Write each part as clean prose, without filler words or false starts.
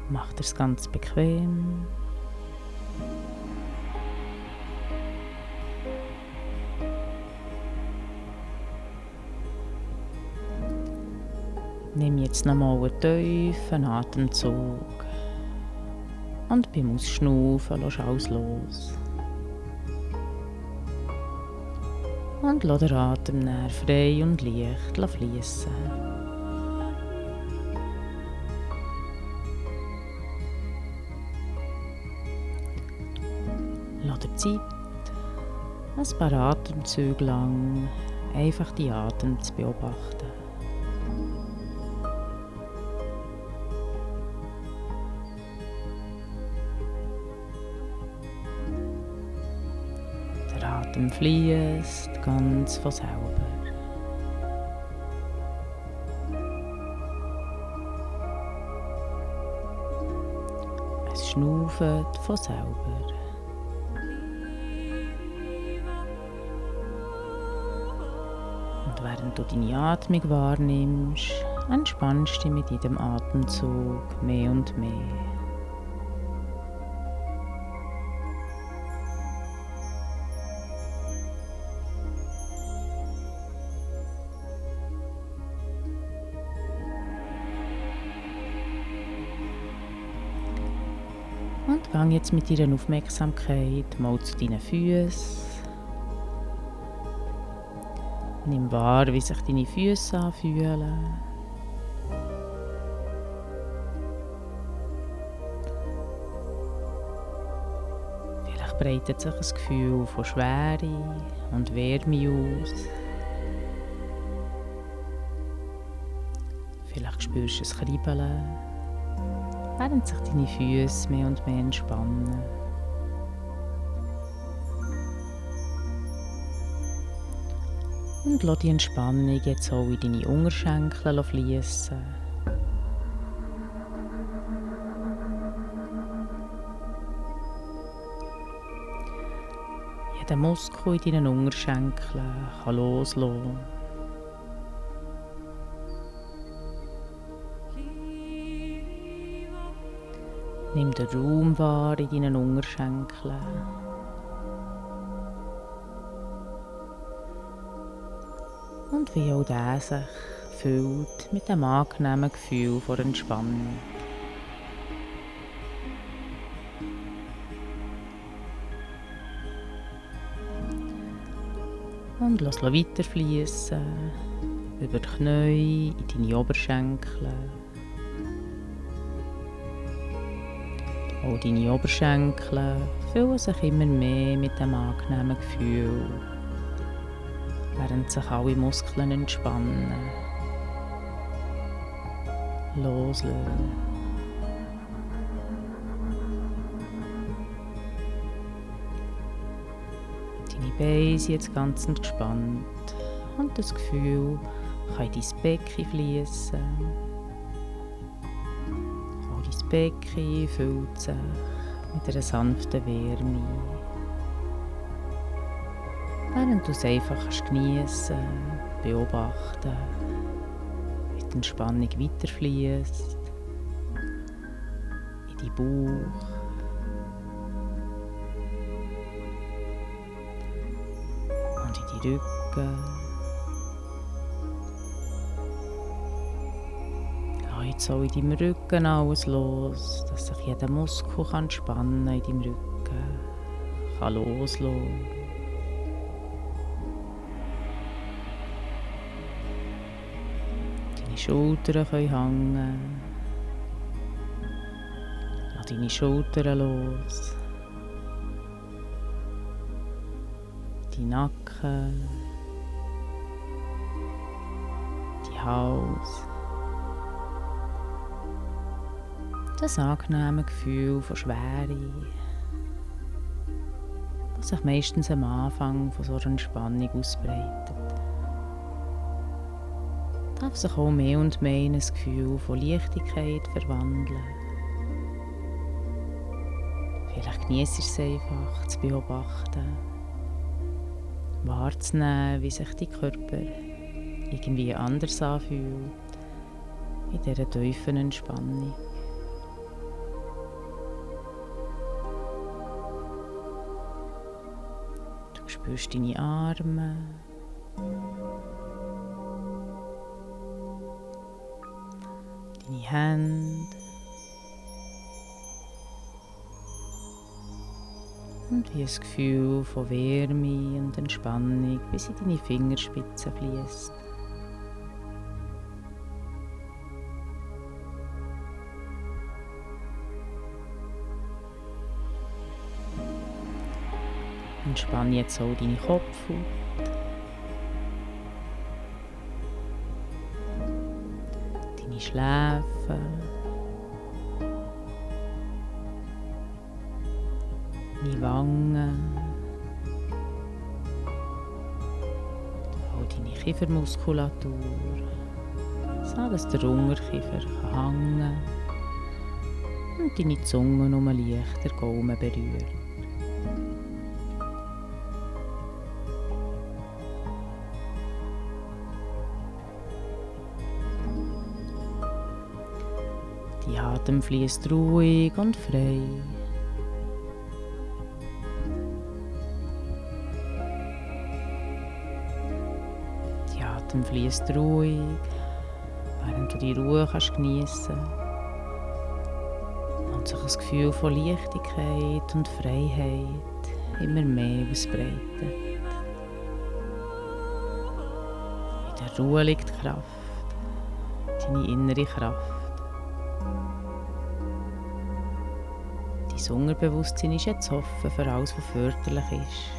Mach dir's ganz bequem. Nimm jetzt nochmal einen tiefen Atemzug und beim Ausschnaufen lass alles los. Und lass den Atem dann frei und leicht fließen. Lass dir Zeit, ein paar Atemzüge lang einfach die Atem zu beobachten. Der Atem fließt ganz von selber. Es schnauft von selber. Und während du deine Atmung wahrnimmst, entspannst du dich mit jedem Atemzug mehr und mehr. Und gang jetzt mit deiner Aufmerksamkeit mal zu deinen Füßen. Nimm wahr, wie sich deine Füße anfühlen. Vielleicht breitet sich ein Gefühl von Schwere und Wärme aus. Vielleicht spürst du ein Kribbeln, während sich deine Füße mehr und mehr entspannen. Und lass die Entspannung jetzt auch in deine Unterschenkel fließen. Jeder Muskel in deinen Unterschenkeln kann loslassen. Nimm den Raum wahr in deinen Unterschenkeln. Und wie auch der sich füllt mit dem angenehmen Gefühl von Entspannung. Und lass weiter fließen über die Knie in deine Oberschenkel. Auch deine Oberschenkel füllen sich immer mehr mit dem angenehmen Gefühl, während sich alle Muskeln entspannen. Loslassen. Deine Beine sind jetzt ganz entspannt und das Gefühl kann in dein Becken fließen. Auch dein Becken füllt sich mit einer sanften Wärme. Während du es einfach geniessen, beobachten, wie die Entspannung weiterfließt, in deinen Bauch, und in die Rücken. Lass jetzt auch in deinem Rücken alles los, dass sich jeder Muskel entspannen kann in deinem Rücken, kann loslassen. Deine Schultern können hängen. Lass deine Schultern los. Die Nacken. Die Hals. Das angenehme Gefühl von Schwere, das sich meistens am Anfang von so einer Entspannung ausbreitet, darf sich auch mehr und mehr in ein Gefühl von Leichtigkeit verwandeln. Vielleicht genießt es einfach zu beobachten, wahrzunehmen, wie sich dein Körper irgendwie anders anfühlt in dieser tiefen Entspannung. spürst deine Arme, deine Hände und wie ein Gefühl von Wärme und Entspannung bis in deine Fingerspitzen fließt. Entspann jetzt auch deine Kopfhaut, deine Schläfen, deine Wangen, auch deine Kiefermuskulatur, so dass der Unterkiefer hängen kann und deine Zunge nur leicht den Gaumen berührt. Die Atem fließt ruhig und frei. Die Atem fließt ruhig, während du die Ruhe geniessen kannst und sich ein Gefühl von Leichtigkeit und Freiheit immer mehr ausbreitet. In der Ruhe liegt Kraft, deine innere Kraft. Dein Unterbewusstsein ist jetzt offen für alles, was förderlich ist.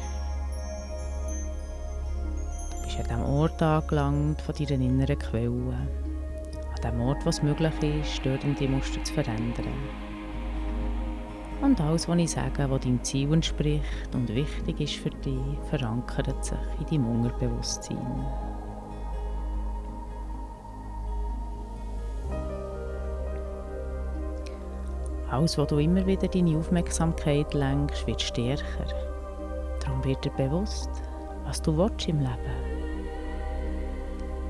Du bist an dem Ort angelangt von deiner inneren Quelle. An dem Ort, wo es möglich ist, störende Muster zu verändern. Und alles, was ich sage, was deinem Ziel entspricht und wichtig ist für dich, verankert sich in deinem Unterbewusstsein. Alles, wo du immer wieder deine Aufmerksamkeit lenkst, wird stärker. Darum wird dir bewusst, was du willst im Leben.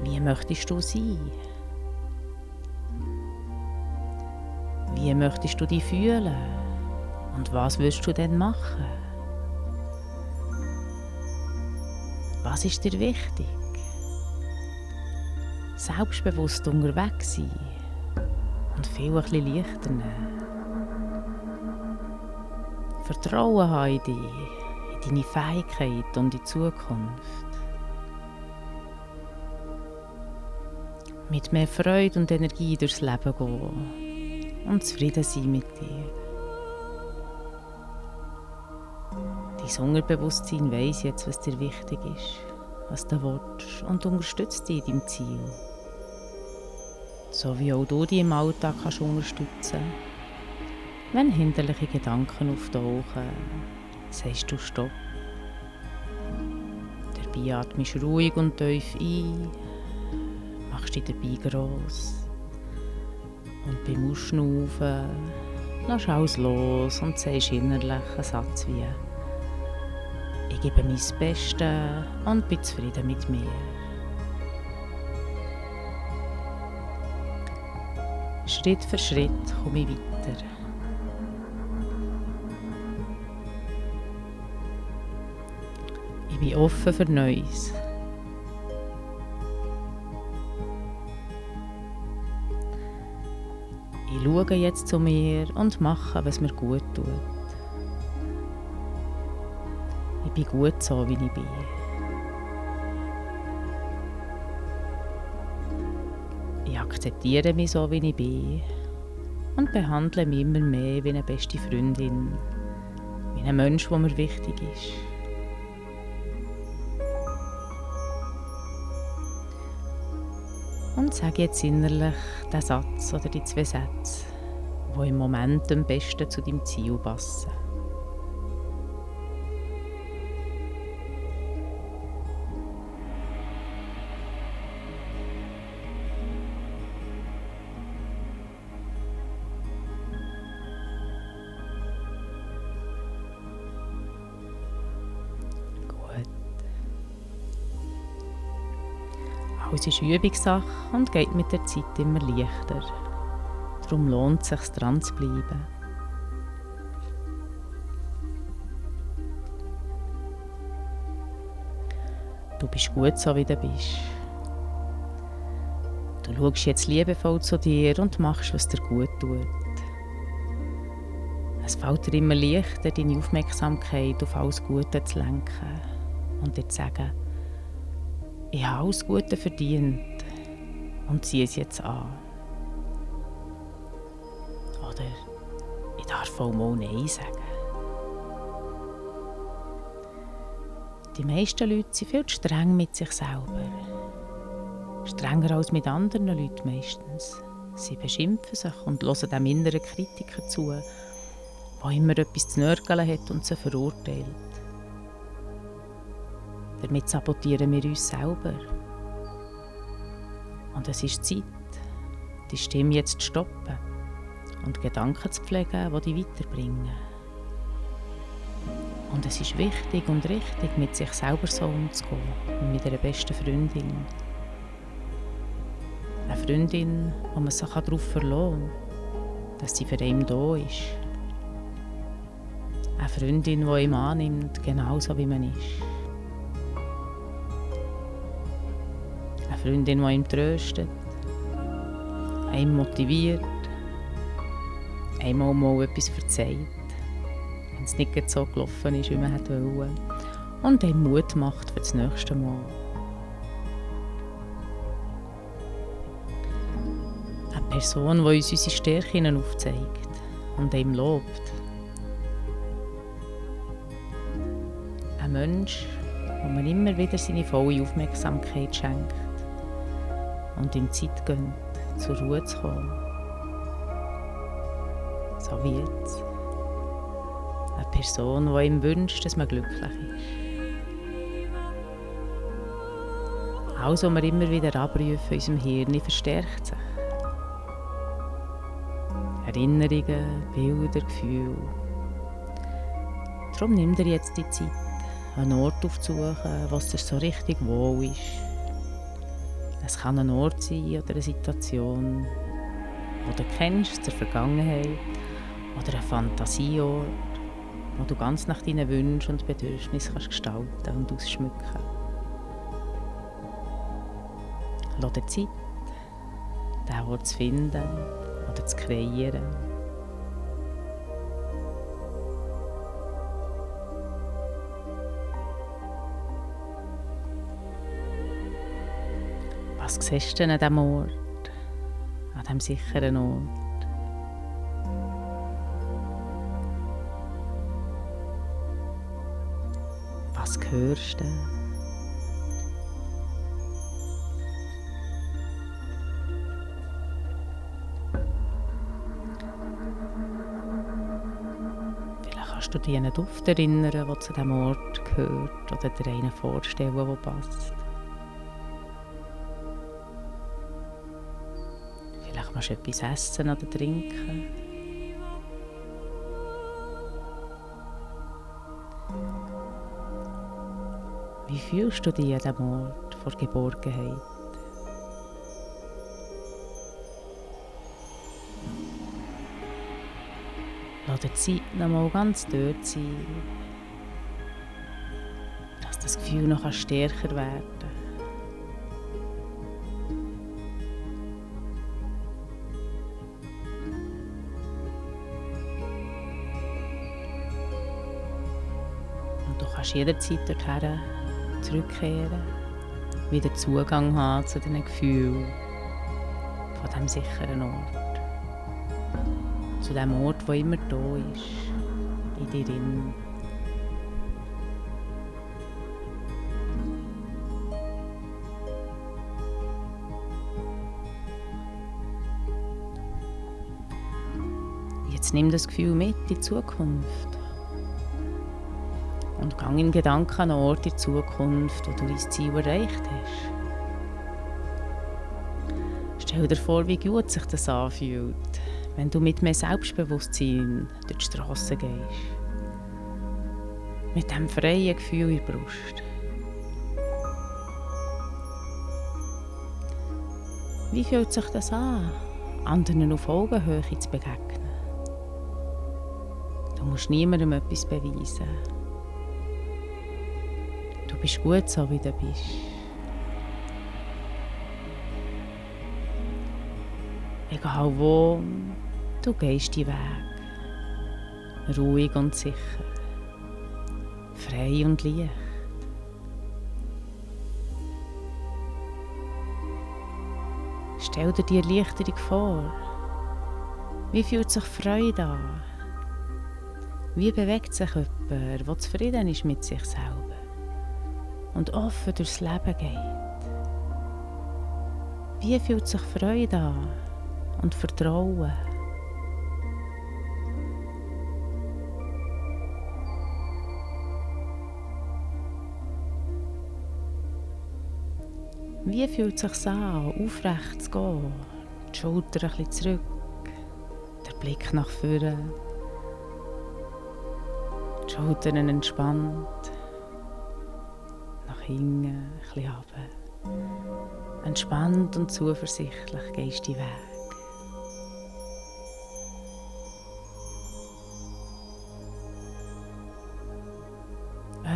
Wie möchtest du sein? Wie möchtest du dich fühlen? Und was willst du denn machen? Was ist dir wichtig? Selbstbewusst unterwegs sein und viel ein bisschen leichter nehmen. Vertrauen haben in dich, in deine Fähigkeit und in die Zukunft. Mit mehr Freude und Energie durchs Leben gehen und zufrieden sein mit dir. Dein Unterbewusstsein weiss jetzt, was dir wichtig ist, was du willst und unterstützt dich in deinem Ziel. So wie auch du dich im Alltag kannst unterstützen. Wenn hinderliche Gedanken auftauchen, sagst du Stopp. Dabei atmest du ruhig und tief ein, machst dich dabei gross. Und beim Ausschnaufen lässt alles los und sagst innerlich einen Satz wie: Ich gebe mein Bestes und bin zufrieden mit mir. Schritt für Schritt komme ich weiter. Ich bin offen für Neues. Ich schaue jetzt zu mir und mache, was mir gut tut. Ich bin gut so, wie ich bin. Ich akzeptiere mich so, wie ich bin und behandle mich immer mehr wie eine beste Freundin, wie ein Mensch, der mir wichtig ist. Und sage jetzt innerlich den Satz oder die 2 Sätze, die im Moment am besten zu deinem Ziel passen. Es ist Übungssache und geht mit der Zeit immer leichter. Darum lohnt es sich, dran zu bleiben. Du bist gut, so wie du bist. Du schaust jetzt liebevoll zu dir und machst, was dir gut tut. Es fällt dir immer leichter, deine Aufmerksamkeit auf alles Gute zu lenken und dir zu sagen, ich habe alles Gute verdient und ziehe es jetzt an. Oder ich darf auch mal Nein sagen. Die meisten Leute sind viel zu streng mit sich selber. Strenger als mit anderen Leuten meistens. Sie beschimpfen sich und hören dem inneren Kritiker zu, der immer etwas zu nörgeln hat und sie verurteilt. Damit sabotieren wir uns selber. Und es ist Zeit, die Stimme jetzt zu stoppen und Gedanken zu pflegen, die dich weiterbringen. Und es ist wichtig und richtig, mit sich selber so umzugehen, wie mit einer besten Freundin. Eine Freundin, wo man sich darauf verlassen kann, dass sie für einen da ist. Eine Freundin, die ihn annimmt, genauso wie man ist. Eine Freundin, die ihn tröstet, einen motiviert, einmal mal etwas verzeiht, wenn es nicht so gelaufen ist, wie man wollte, und einem Mut macht für das nächste Mal. Eine Person, die uns unsere Stärken aufzeigt und einem lobt. Ein Mensch, wo man immer wieder seine volle Aufmerksamkeit schenkt und ihm Zeit gönnt, zur Ruhe zu kommen. So wie jetzt. Eine Person, die ihm wünscht, dass man glücklich ist. Alles, was wir immer wieder abrufen in unserem Hirn, verstärkt sich. Erinnerungen, Bilder, Gefühle. Darum nimm dir jetzt die Zeit, einen Ort aufzusuchen, was dir so richtig wohl ist. Es kann ein Ort sein oder eine Situation, die du kennst, zur Vergangenheit, oder ein Fantasieort, wo du ganz nach deinen Wünschen und Bedürfnissen kannst gestalten und ausschmücken. Lass dir Zeit, diesen Ort zu finden oder zu kreieren. Was siehst du denn an diesem Ort, an diesem sicheren Ort? Was hörst du? Vielleicht kannst du dich an einen Duft erinnern, der zu diesem Ort gehört, oder dir einen vorstellen, der passt. Vielleicht musst du etwas essen oder trinken. Wie fühlst du dich an diesem Ort vor Geborgenheit? Lass dir Zeit, noch mal ganz dort zu sein, dass das Gefühl noch stärker werden kann. Und du kannst jederzeit dorthin zurückkehren, wieder Zugang haben zu diesen Gefühlen von diesem sicheren Ort. Zu dem Ort, der immer da ist, in dir drin. Jetzt nimm das Gefühl mit in die Zukunft. Und geh in Gedanken an einen Ort in die Zukunft, wo du dein Ziel erreicht hast. Stell dir vor, wie gut sich das anfühlt, wenn du mit mehr Selbstbewusstsein durch die Straße gehst. Mit diesem freien Gefühl in der Brust. Wie fühlt sich das an, anderen auf Augenhöhe zu begegnen? Du musst niemandem etwas beweisen. Du bist gut so, wie du bist. Egal wo, du gehst die Weg. Ruhig und sicher. Frei und leicht. Stell dir die Erleichterung vor. Wie fühlt sich Freude an? Wie bewegt sich jemand, der zufrieden ist mit sich selber und offen durchs Leben geht? Wie fühlt sich Freude an und Vertrauen? Wie fühlt es sich an, aufrecht zu gehen, die Schulter ein bisschen zurück, der Blick nach vorne, die Schultern entspannt, nach hinten, ein bisschen runter. Entspannt und zuversichtlich gehst du den Weg.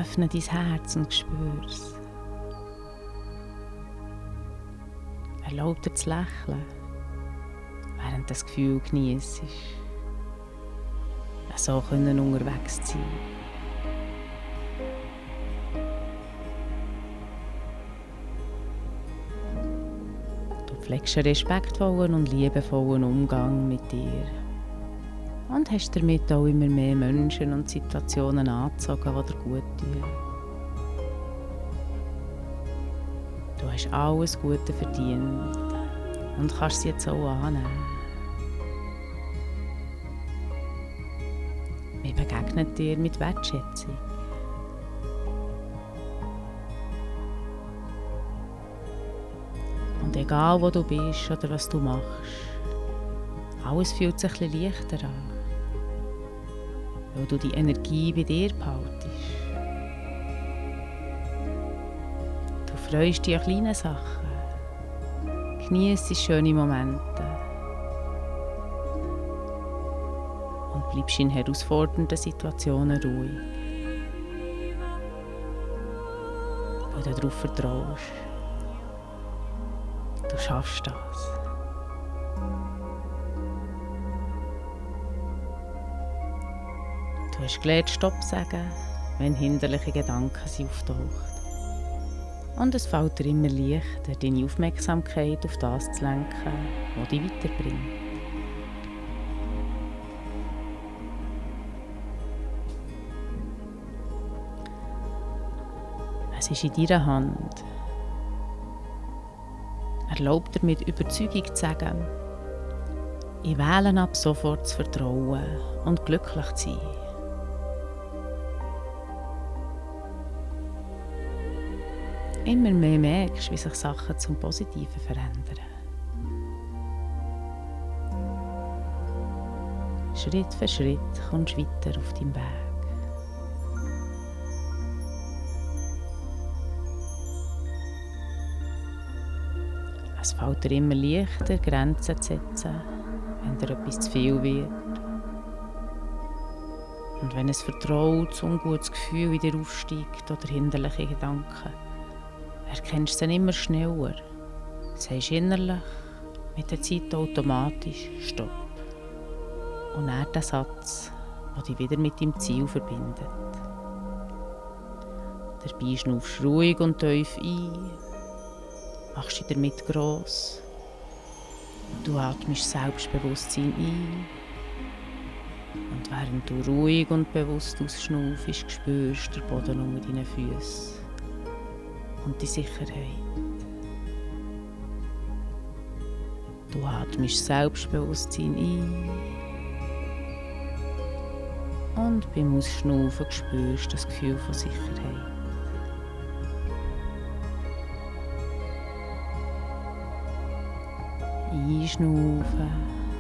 Öffne dein Herz und spür es. Erlaub dir zu lächeln, während das Gefühl geniessest. So können unterwegs sein. Du pflegst einen respektvollen und liebevollen Umgang mit dir und hast damit auch immer mehr Menschen und Situationen angezogen, die dir gut tun. Du hast alles Gute verdient und kannst es jetzt auch annehmen. Wir begegnen dir mit Wertschätzung. Und egal wo du bist oder was du machst, alles fühlt sich ein bisschen leichter an, weil du die Energie bei dir behaltest. Du freust dich an kleinen Sachen, geniessest schöne Momente und bleibst in herausfordernden Situationen ruhig, weil du darauf vertraust. Du schaffst das. Du hast gelernt, Stopp zu sagen, wenn hinderliche Gedanken auftauchen. Und es fällt dir immer leichter, deine Aufmerksamkeit auf das zu lenken, was dich weiterbringt. Es ist in deiner Hand. Erlaub dir mit Überzeugung zu sagen, ich wähle ab sofort zu vertrauen und glücklich zu sein. Immer mehr merkst du, wie sich Sachen zum Positiven verändern. Schritt für Schritt kommst du weiter auf deinem Weg. Es fällt dir immer leichter, Grenzen zu setzen, wenn dir etwas zu viel wird. Und wenn ein vertrautes, ungutes Gefühl in dir aufsteigt oder hinderliche Gedanken, erkennst du es immer schneller. Sagst innerlich mit der Zeit automatisch Stopp. Und dann den Satz, der dich wieder mit deinem Ziel verbindet. Dabei schnaufst du ruhig und tief ein, machst dich damit gross. Du atmest Selbstbewusstsein ein. Und während du ruhig und bewusst ausschnaufst, spürst du den Boden unter deinen Füßen und die Sicherheit. Du atmest Selbstbewusstsein ein und beim Ausschnaufen spürst du das Gefühl von Sicherheit. Einschnaufen,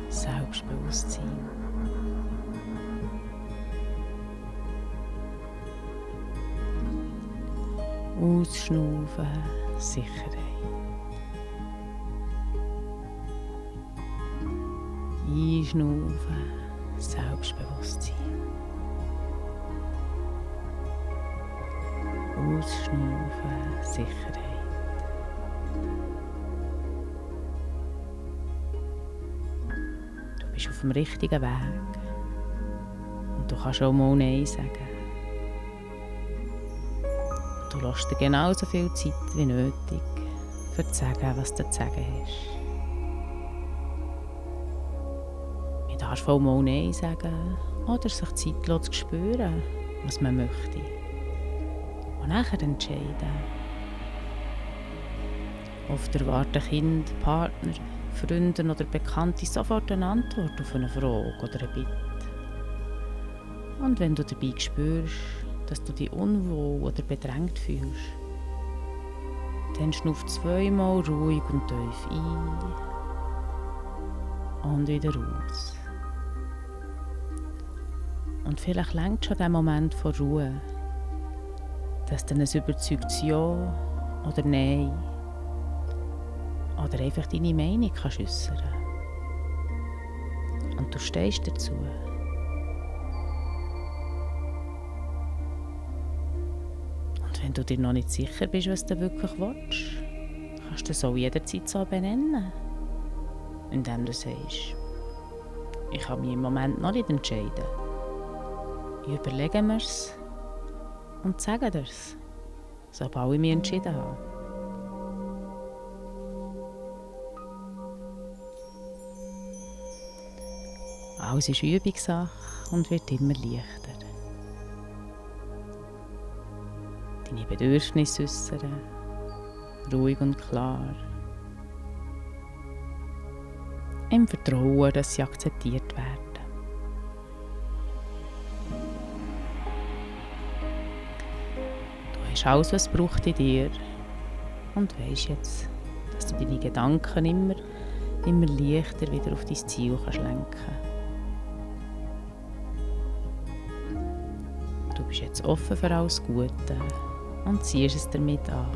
Selbstbewusstsein. Ausschnaufen, Sicherheit. Einschnaufen, Selbstbewusstsein. Ausschnaufen, Sicherheit. Du bist auf dem richtigen Weg. Und du kannst auch mal Nein sagen. Du lässt dir genauso viel Zeit wie nötig, für zu sagen, was du zu sagen hast. Man darf auch mal Nein sagen oder sich Zeit lassen, zu spüren, was man möchte. Und nachher entscheiden. Oft erwarten Kinder, Partner, Freunde oder Bekannte sofort eine Antwort auf eine Frage oder eine Bitte. Und wenn du dabei spürst, dass du dich unwohl oder bedrängt fühlst, dann schnuff zweimal ruhig und tief ein und wieder aus. Und vielleicht reicht schon der Moment von Ruhe, dass du ein überzeugtes Ja oder Nein oder einfach deine Meinung kannst äußern. Und du stehst dazu. Und wenn du dir noch nicht sicher bist, was du wirklich willst, kannst du es auch jederzeit so benennen. Indem du sagst, ich kann mich im Moment noch nicht entscheiden. Überlegen wir es und sagen dir es, sobald ich mich entschieden habe. Alles ist Übungssache und wird immer leichter. Deine Bedürfnisse äußern, ruhig und klar. Im Vertrauen, dass sie akzeptiert werden. Du hast alles, was es braucht in dir und weisst jetzt, dass du deine Gedanken immer leichter wieder auf dein Ziel lenken kannst. Du bist jetzt offen für alles Gute und ziehst es damit an.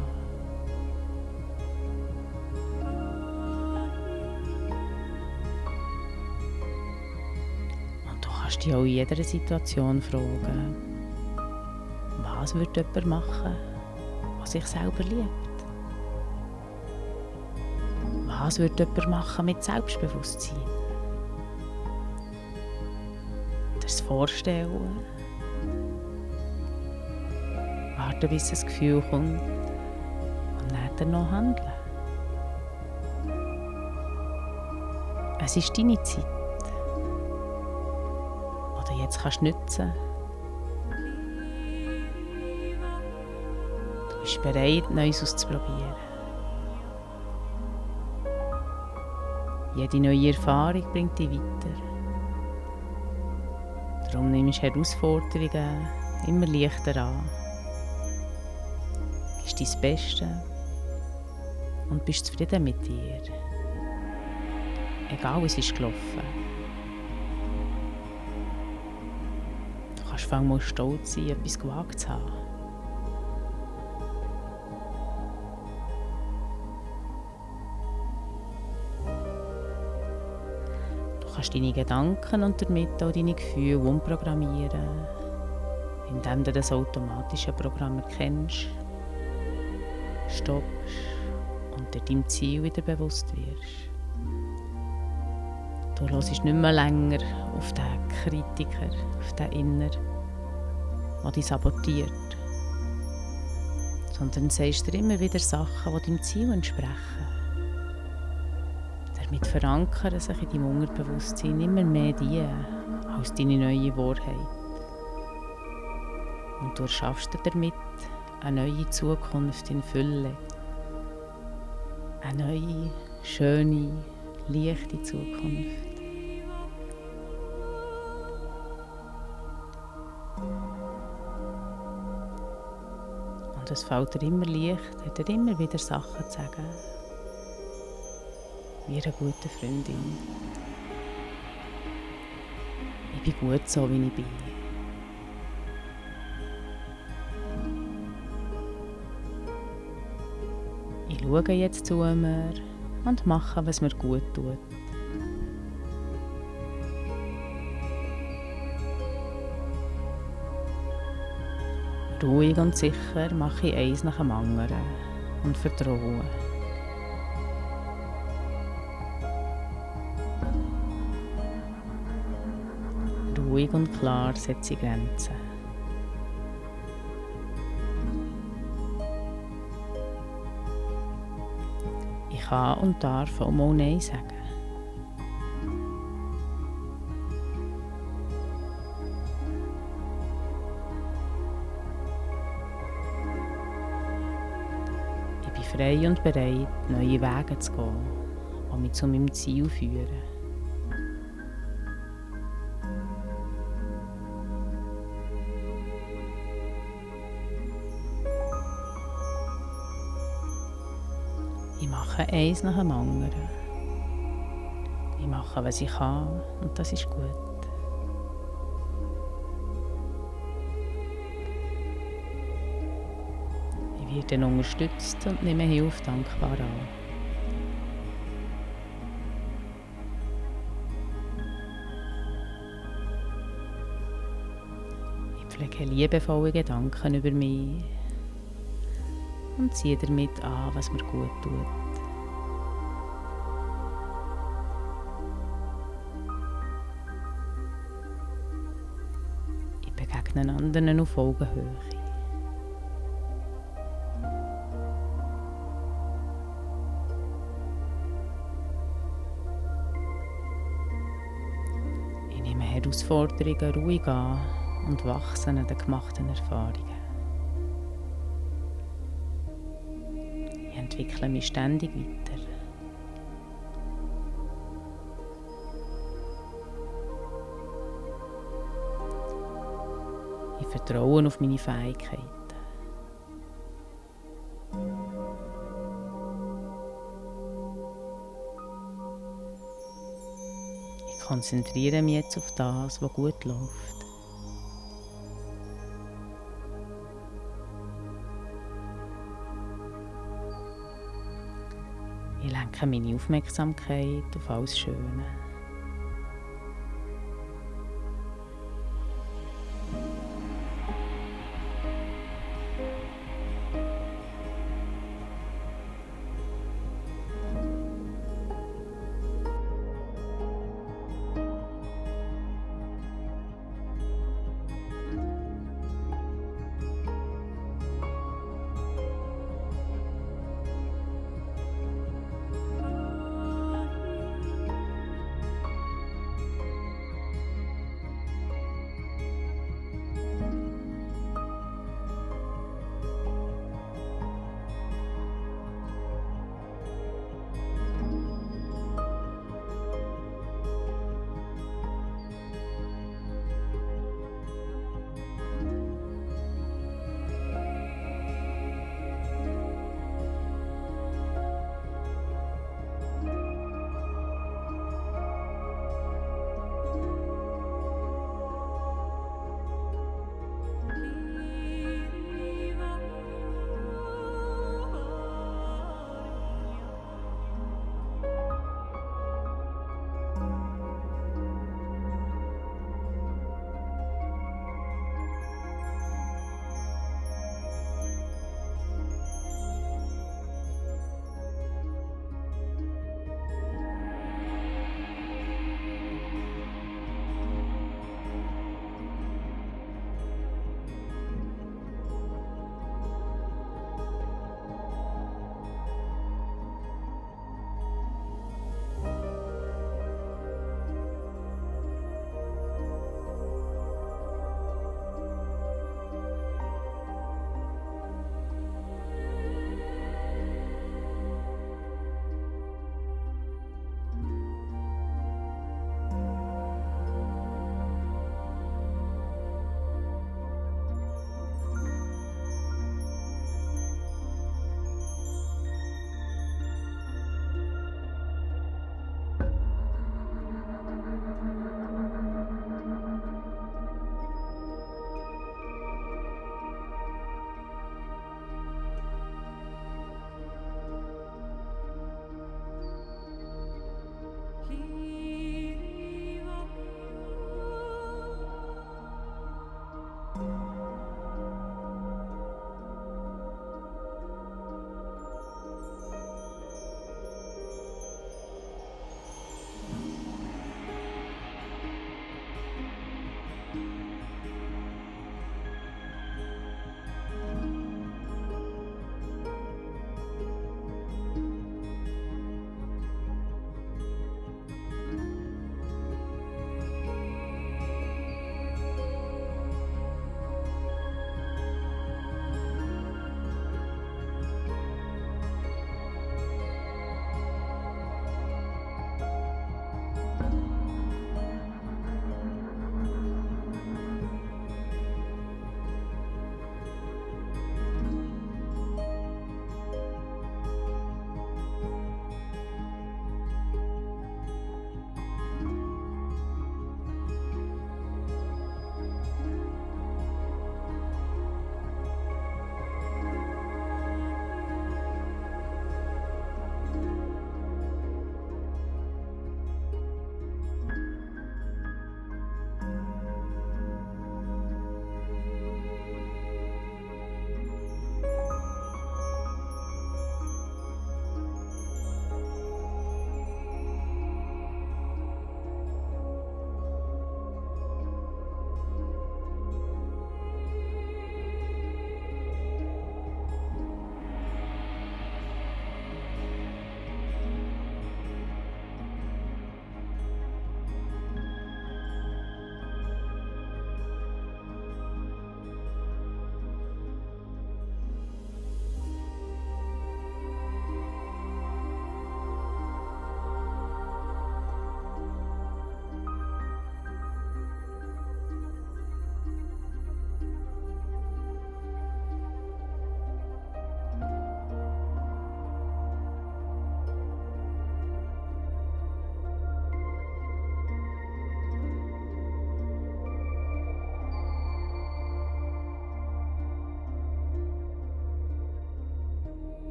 Und du kannst dich auch in jeder Situation fragen, was würde jemand machen, der sich selber liebt? Was würde jemand machen mit Selbstbewusstsein? Das Vorstellen. Warten, bis das Gefühl kommt und dann noch handeln. Es ist deine Zeit, die du jetzt nutzen kannst. Du bist bereit, Neues auszuprobieren. Jede neue Erfahrung bringt dich weiter. Darum nimmst du Herausforderungen immer leichter an. Gibst dein Bestes und bist zufrieden mit dir. Egal, was ist gelaufen. Du kannst vor allem stolz sein, etwas gewagt zu haben. Du kannst deine Gedanken und damit auch deine Gefühle umprogrammieren, indem du das automatische Programm erkennst, stoppst und dir deinem Ziel wieder bewusst wirst. Du hörst nicht mehr länger auf den Kritiker, auf den Inner, der dich sabotiert, sondern sagst dir immer wieder Sachen, die deinem Ziel entsprechen. Damit verankern sich in deinem Unterbewusstsein immer mehr die als deine neue Wahrheit. Und du erschaffst dir damit eine neue Zukunft in Fülle. Eine neue, schöne, leichte Zukunft. Und es fällt dir immer leichter, dir immer wieder Sachen zu sagen. Wie eine gute Freundin. Ich bin gut so, wie ich bin. Ich schaue jetzt zu mir und mache, was mir gut tut. Ruhig und sicher mache ich eins nach dem anderen und vertraue. Ruhig und klar setze ich Grenzen. Ich kann und darf auch mal Nein sagen. Ich bin frei und bereit, neue Wege zu gehen, die mich zu meinem Ziel führen. Ich mache eins nach dem anderen. Ich mache, was ich kann, und das ist gut. Ich werde unterstützt und nehme Hilfe dankbar an. Ich pflege liebevolle Gedanken über mich und ziehe damit an, was mir gut tut. Ich begegne anderen auf Augenhöhe. Ich nehme Herausforderungen ruhig an und wachse an den gemachten Erfahrungen. Ich entwickle mich ständig weiter. Ich vertraue auf meine Fähigkeiten. Ich konzentriere mich jetzt auf das, was gut läuft. Ich lenke meine Aufmerksamkeit auf alles Schöne.